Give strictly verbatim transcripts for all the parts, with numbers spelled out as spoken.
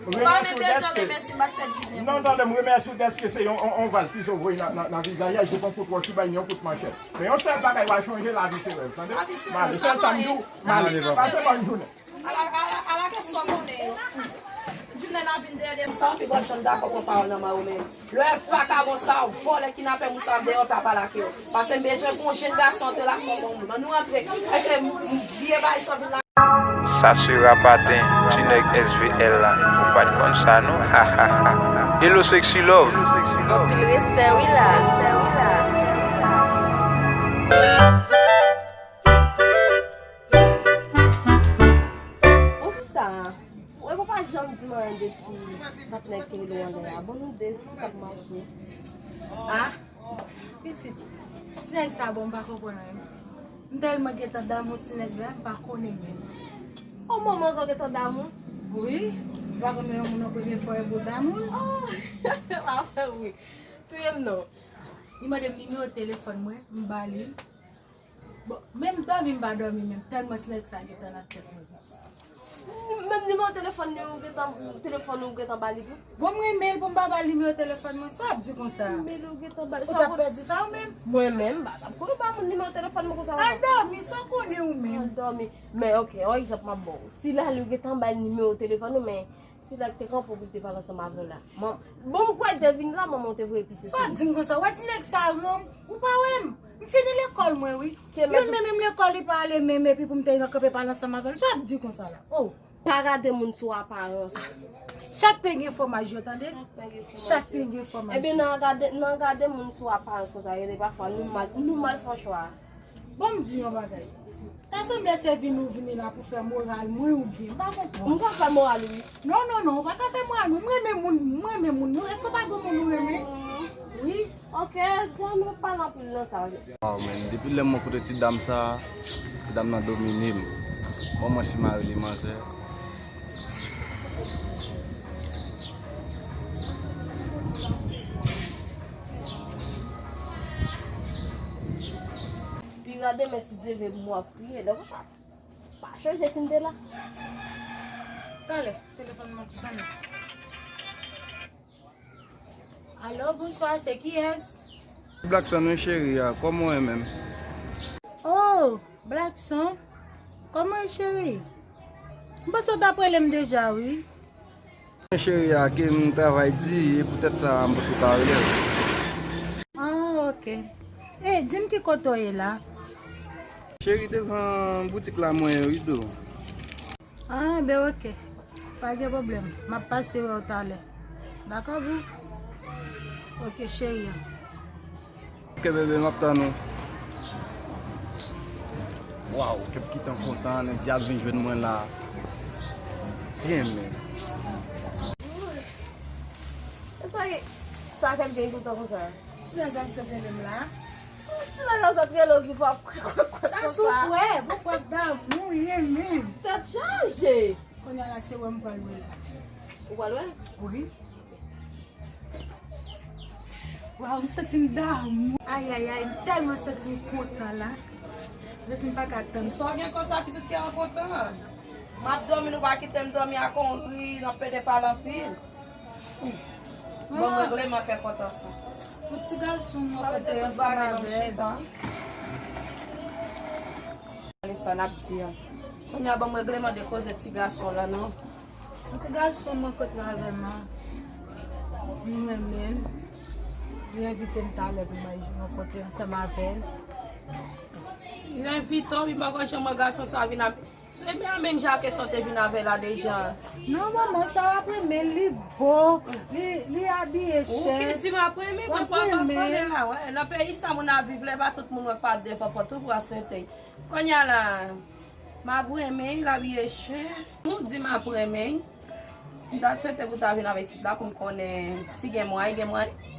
Ou pa renmen bezwen remèsye m, pa fè di byen. Non, tande, m remèsye w dèske se yon, yon, yon vaz pis ou voye nan, nan, nan vizaj la, epi w pran kout wòch ou bay yon kout manchèt. Men yon sèl bagay w a chanje, lavi se rèv, tande? Lavi se rèv, m ale, sa sèl sa m di w, m ale. Pase bòn jounen. Ala, ala, ala kesyon konnen yo. Jounen n ap vin dèyè de m sa, pi bòn jan m dakò pran pawòl nan men w, men lè vakabon sa yo, vòlè, kidnapè moun sa yo deyò, pa pale ak yo. Pase m bezwen pou yon jenn gason antre la, se yon bon moun. Ann nou antre. Èske m, m, vye bagay sa vin la? Sa se Rapaten, ti nèg S V L la. Ou pa t konn sa non. Ha, ha, ha. Hello sexy love. Anpil respè wi la. Bon sista, ou pa janm di mwen de ti patnè ki rele w anlè a. Bon nou de sa k ap mache. Ah, pitit, ti nèg sa bon, m pa konprann anyen. M tèlman gentan damou ti nèg la, m pa konnen menm. O manman sa w gentan damou? Wi, m pa konn yon moun nan premye fwa epi w damou l. Oh, pa fè wi. Touye m non. Li mande m nimewo telefòn mwen, m ba li l. Bon, menm dòmi m pa dòmi menm, tèlman ti nèg sa gentan nan tèt mwen konsa. Menm nimewo telefòn li ou gentan, telefòn ou gentan ba li tou? Bon, m renmen l pou m pa ba l nimewo telefòn mwen. Sa w ap di konsa? Renmen l ou gentan ba l. Ou t ap pèdi sa ou menm? Mwen menm, m pa t ap kouri ba moun nimewo telefòn mwen konsa. Al dòmi, sa w konnen ou menm? Al dòmi. Men, ok, yon egzanp m ap ba w. Si la li ou gentan ba l nimewo telefòn ou, men se la k te kanpe pou l te pale ansanm avè w la. Bon, m kwè l te vin la, manman w te voye pise sou li. Sa w ap di m konsa? Ou wè ti nèg sa ranm? Ou pa wè m? M fini lekòl mwen, wi. Youn menm, menm lekòl li pa ale menm, epi pou m te kanpe pale ansanm avè l. Sa w ap di konsa la? Oh. Pa gade moun sou aparans. Chak pen gen fwomaj yo, tande? Chak pen gen fwomaj yo. Ebyen, nan gade, nan gade moun sou aparans konsa, gen de pafwa nou mal, nou mal fè chwa. Bon, m di yon bagay. Ta sanble se vin ou vini la pou fè moral mwen oubyen, m pa konprann. M ka fè moral ou wi. Non, non, non, ou pa ka fè moral mwen. M renmen moun, m renmen moun. Non, èske w pa gen moun ou renmen? Wi. Ok, John, ou pale anpil nan sa. Waw, men, depi lè m wè kote ti dam sa, ti dam nan domine m. Kòman si mari li manzè? Pi gade, men si Dye vle pou mwen ap kriye, lè konsa, pa chanje si m te la. Talè, telefòn mwen ap sonnen. Alo, bonswa, se kiyès? Blackson wi cheri a, kòman w ye menm? Oh, Blackson, kòman w ye cheri? M panse w t ap rele m deja wi. Cheri a, ke m travay di, e poutèt sa m potko ka rele w. Ah, ok. E, di m ki kote w ye la? Cheri, devan boutik la mwen ye wi dou. Ah, ben ok. Pa gen pwoblèm. M ap pase wè w talè. Dakò, boo? Ok, cheri. Ok, bebe, m ap tann ou. Waw, kè m gentan kontan, lendi ap vin jwenn mwen la. Byen, men. Sa, sa kè m gen kontan konsa? Ti nèg la ki sot rele m la. Ti nèg la sot rele w ki fè w ap kwè, kwè, kwè, sa sou kwè, pou kwè damou ye menm. Tèt chaje. Kounye a la, se wè m pral wè la. Ou pral wè? Wi. Waw, m santi m damou. Ayayay, m tèlman santi m kontan la. M santi m pa ka tann. Sa w gen konsa, pitit kè an kontan? M ap dòmi, nou pa kite m dòmi ak on ri, n ap pede pale anpil. Bon, règleman kè kontan sa. Yon ti gason mwen kote ansanm avè l. Gade sa n ap di a. Kounye a ban m règleman de koze ti gason la non. Yon ti gason mwen kote avè m an. M renmen l. Li envite m talè pou m al rankontre ansanm avè l. Li envite w, li pa konn jan mwen gason sa vin ap Se byen menm jan ke sa w te vin avè la deja. Non, manman, sa w ap renmen, li bo, li, li abiye chè. Ou ki di m ap renmen, mwen pa konnen la, wè. Nan peyi sa moun ap viv, lè pa tout moun wè pa devan pòt ou pran sentèy. Kounye a la, m ap renmen, l abiye chè. Ou di m ap renmen. M ta swete pou ta vin avè isit la pou m konnen si gen mwayen, gen mwayen.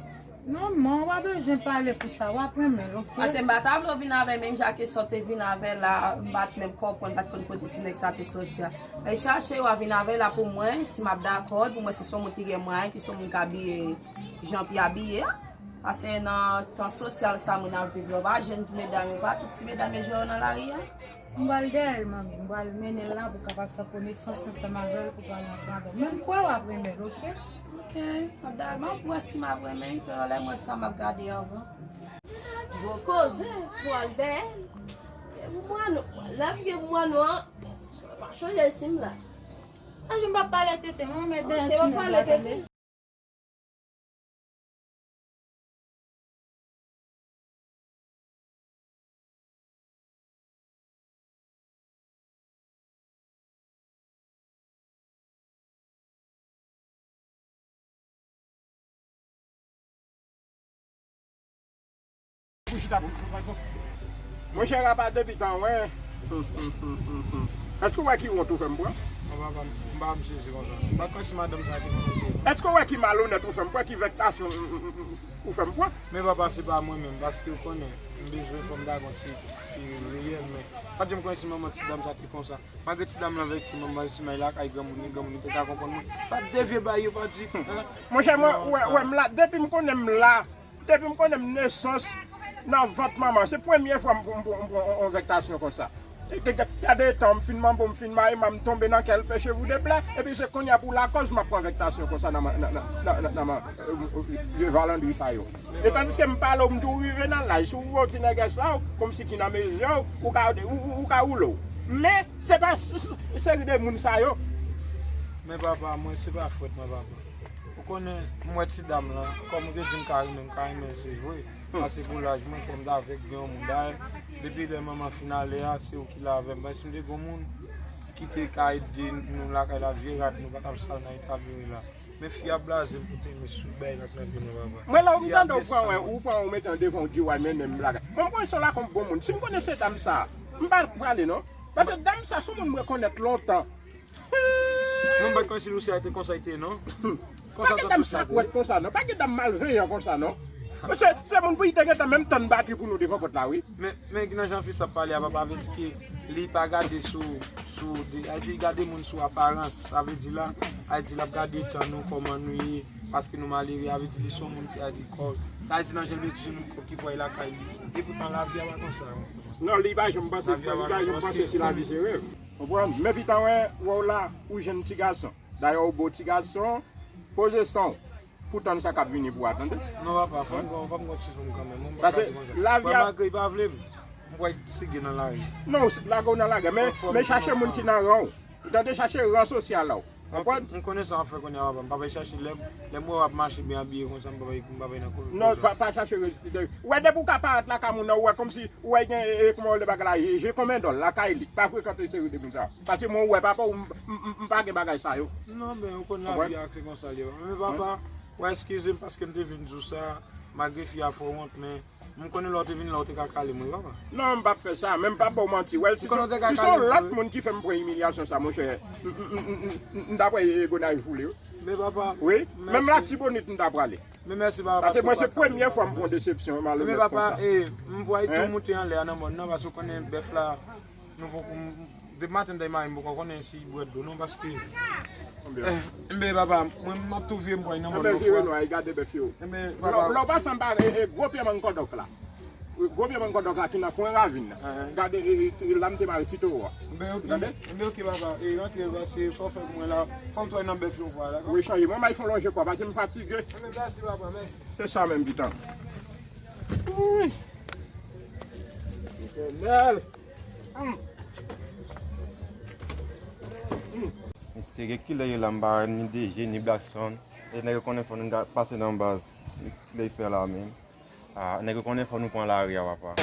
Non, non, w pa bezwen pale pou sa, w ap renmen l, ok? Paske m pa ta vle w vin avè l, menm jan ke sa w te vin avè l la, m pa t menm konprann, m pa t konn kote ti nèg sa te soti a. Mwen chache w a vin avè l la pou mwen, si m ap dakò, pou mwen si se yon moun ki gen mwayen, ki se yon moun k abiye jan pi abiye a. Paske nan tan sosyal sa moun ap viv la, w pa jwenn medam yo, pa tout ti medam yo jwe yo nan lari a. M pral dèyè l, manmi. M pral mennen l la pou w kapab fè konesans ansanm avè l, pou w pale ansanm avè l. Men m kwè w ap renmen l, oke? Oke. M ap dèyè l, m ap wè si m ap renmen l, epi lè m wè sa, m ap gade anvan. Gwo koze, pral dèyè l. Gen pou mwa nou, lè m gen pou mwa nou an, pa chonje si m la. Anjou m p ap pale tete, mwen renmen dèyè ti nèg la, tande. Monchè, Rapa, depi tan, wè. Èske w wè ki wont ou fè m pran? Papa, m pa m sezi konsa. M pa kwè se madanm sa ki fè m pran. Èske w wè ki malonèt ou fè m pran, ki vèktasyon ou fè m pran? Men papa, se pa mwen menm, paske w konnen, m bezwen fò m ta gon ti, ti reyèl, men pa t janm konnen si manman ti dam sa te konsa. Malgre ti dam lan vèk si manman si may lakay granmoun li, granmoun li te ka konprann mwen. Pa de vye bay yo pa di. Monchè, mwen, wè, wè, m la, depi m konnen m la, depi m konnen m nesans nan vant manman, se premye fwa m, m, m, m pran yon vèktasyon konsa. Gade tan m fin manbo, m fin mayi, m tonbe nan kèl peche vou de plè, epi se kounye a pou lakòz m ap pran vèktasyon konsa nan, nan, nan, nan, nan, nan, euh, vye valandri sa yo. E tandiske m pale w, m di w rive nan laj, si w wè w ti nègès la, w kòmsi ki nan mezi w, ou ka, ou, ou, ou ka woule w. Men, se pa s-, s-, seri de moun sa yo. Men papa, mwen, se pa fòt mwen, papa. Ou konnen, m wè ti dam lan, kòm ou te di m ka renmen, m ka renmen l, se vre. Paske pou laj mwen, fò m ta avèk gen yon moun. Dayè, depi lè manman fin ale a, se ou ki la avè m. Men si m te gen yon moun ki te ka ede nou lakay la, vye rad, nou pa t ap sal nan eta nou ye la. Men fi a blaze m pou te men sou bay lòt nan pye mwen, papa. Mwen la, ou m tande ou pran, wè, ou pran, ou mete an devan, ou di, w a mennen m lakay. Mwen, m konnen se w la kòm bon moun. Si m konnen se dam sa, m pa prale, non. Paske dam sa, se yon moun m rekonèt lontan. Non, m pa t konn si Lousia te konsa l te ye, non. Konsa. Pa gen dam sakouwèt konsa, non. Pa gen dam malveyan konsa, non. Se, se moun pou li te gentan menm tann batri pou nou devan pòt la, wi. Men, men nan jan fi sa ap pale a, papa, vle di ke li pa gade sou, sou, de, a di, li gade moun sou aparans. Sa vle di la, a di l ap gade tan nou, kòman nou ye, paske nou malere, a vle di li se yon moun ki a di kò. Sa vle di nan jan l vle di nou ki pral lakay li. Epoutan lavi a pa konsa, non. Non, li pa janm panse, li pa janm panse si lavi se rèv. Konprann? Men pitan wè, wè w la, ou jèn ti gason. Dayè, ou bo ti gason, poze san w pou tann sa k ap vini pou w, tande? Non, papa, fò m gon, fò m gon ti fanm kanmenm. Mwen m pa ka di konsa. Paske lavi a, malgre li pa vle m, m pral sige nan lari. Non, lage w nan lagè, men, men chache moun ki nan ran w. Ou tande, chache ran sosyal la w. Konprann? M konnen sa w ap fè kounye a, papa. M pa pral chache lè, lè m wè w ap mache byen abiye konsa, m pa pral, m pa pral nan kò. Non, pa, pa chache rezilta. Ou wè, depi w ka parèt lakay moun nan, ou wè kòmsi, ou wè gen, e, e, kòman w rele bagay la, je, je kòmandòl lakay li. Pa frekante seri de moun sa. Paske mwen, ou wè, papa, m, m, m, m pa gen bagay sa yo. Non, men ou konn lavi a se konsa l ye. Men papa, w a eskize m paske m te vin di w sa, malgre fi a fè w wont, men m konnen lè w te vin la, w te ka kale m, wi, papa. Non, m p ap fè sa, men m p ap ba w manti. Wè, si se, si se yon lòt moun ki fè m pran imilyasyon sa, monchè, m, m, m ta pran Gonaiv foule, wi. Men papa, wi, menm Latibonit m ta prale. Men mèsi, papa. Paske mwen, se premye fwa m pran desepsyon malonèt konsa. Men papa, e, m pral tou moute anlè a nan mòn nan, paske w konnen bèf la, nou poko, m, depi maten m ta mare m poko konnen si bwè dlo non, paske, e, men papa, mwen, m ap tou vye m pral nan mòn nan fwa. Gade bèf yo. Men papa. Lè w pase anba, e, e, gwo pye mann kòdòk la. Gwo pye mann kòdòk la ki nan kwen ravin nan. Gade, e, e, la m te mare ti towo a. Enben, ok, papa. E, rantre, pase sa w fè pou mwen la. Fò m tounen nan bèf yon fwa, dakò? Wi, chanje. Mwen, m al fè yon lonje kò, pase m fatige. Enben, mèsi, papa, mèsi. Se sa menm, pitan. Wi. Etènèl. Mesye, gen kilè ye la, m pa wè ni D J, ni Blackson. E nèg yo konnen fò nou pase nan baz. Kilè y fè la menm? Ah, nèg yo konnen fò nou pran lari a, papa.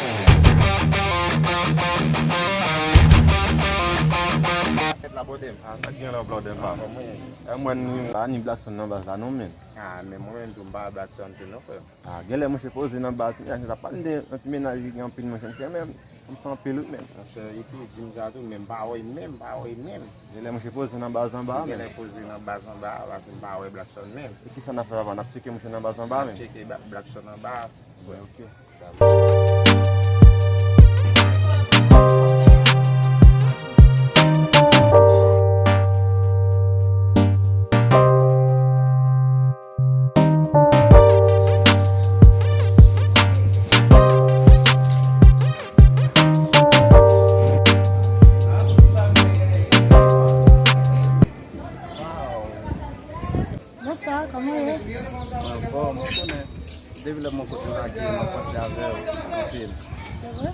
Fèt la, blòdè m. Ah, sa k gen la, blòdè m, pa? Anfòm, wi. E mwen, ni, pa ni Blackson nan baz la, non, men. Ah, men mwen menm tou, m pa Blackson tou, non, frè. Ah, genlè, monchè, poze nan baz, men, sa pa de yon ti mennaj ki gen anpil, monchè, monchè, men, m san anpil, wi, men. Monchè, epi, di m sa tou, men m pa wè menm, m pa wè menm. Genlè mouche poze nan baz anba a menm. Genlè poze nan baz anba a, paske m pa wè Blackson menm. E kisa n ap fè, papa? N ap tcheke mouche nan baz anba a menm? N ap tcheke Blackson anba a. Bon, ok. Bonswa, kòman w ye? Anfòm, ou konnen. Depi lè m rankontre w, m ap panse avè w anpil. Se vre?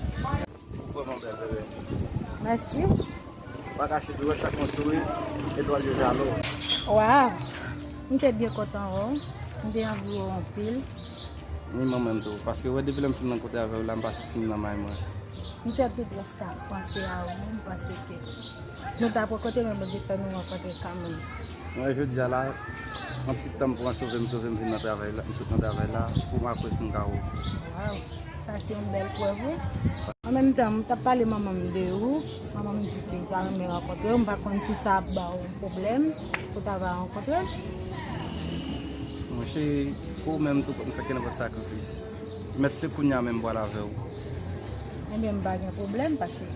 Ou vrèman bèl, bebe. Mèsi. Pa kache di w, chak moun souri, etwal yo jalo. Waw! M te byen kontan wè w. M te anvi wè w anpil. Ni mwen menm tou, paske wè depi lè m fin rankontre avè w la, m pase timoun nan may mwen. M fè tout lòs ta panse a ou, m panse ke nou ta pran kote, men Bondye fè nou rankontre kanmenm. Mwen jodi a la, yon ti tan m pran sove m, sove m vin nan travay la, m sot nan travay la, pou m akoz pou m ka wè w. Waw, sa se yon bèl prèv wi. An menm tan, m t ap pale manman m de ou, manman m di ke l ta renmen rankontre w, m pa konn si sa ap ba w yon pwoblèm pou ta va rankontre l. Monchè, pou ou menm tou, m fè kenenpòt sakrifis. Mèt se kounye a menm m pral avè w. Ebyen, m pa gen pwoblèm, paske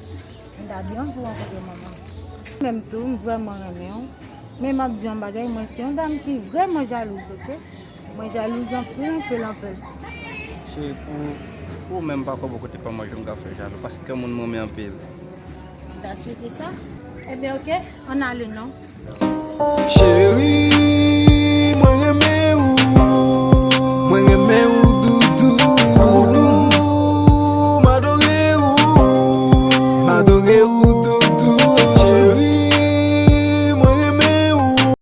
m ta byen anvi rankontre manman. Menm tou, m vrèman renmen w. Men m ap di yon bagay, mwen se yon dam ki vrèman jalouz, oke? Mwen jalouz anpil, anpil, anpil. Se pou, pou ou menm pa kwè bò kote pa mwen, jan m ka fè jalou, paske yon moun m renmen anpil. M ta swete sa. Ebyen, oke, ann ale non. Cheri,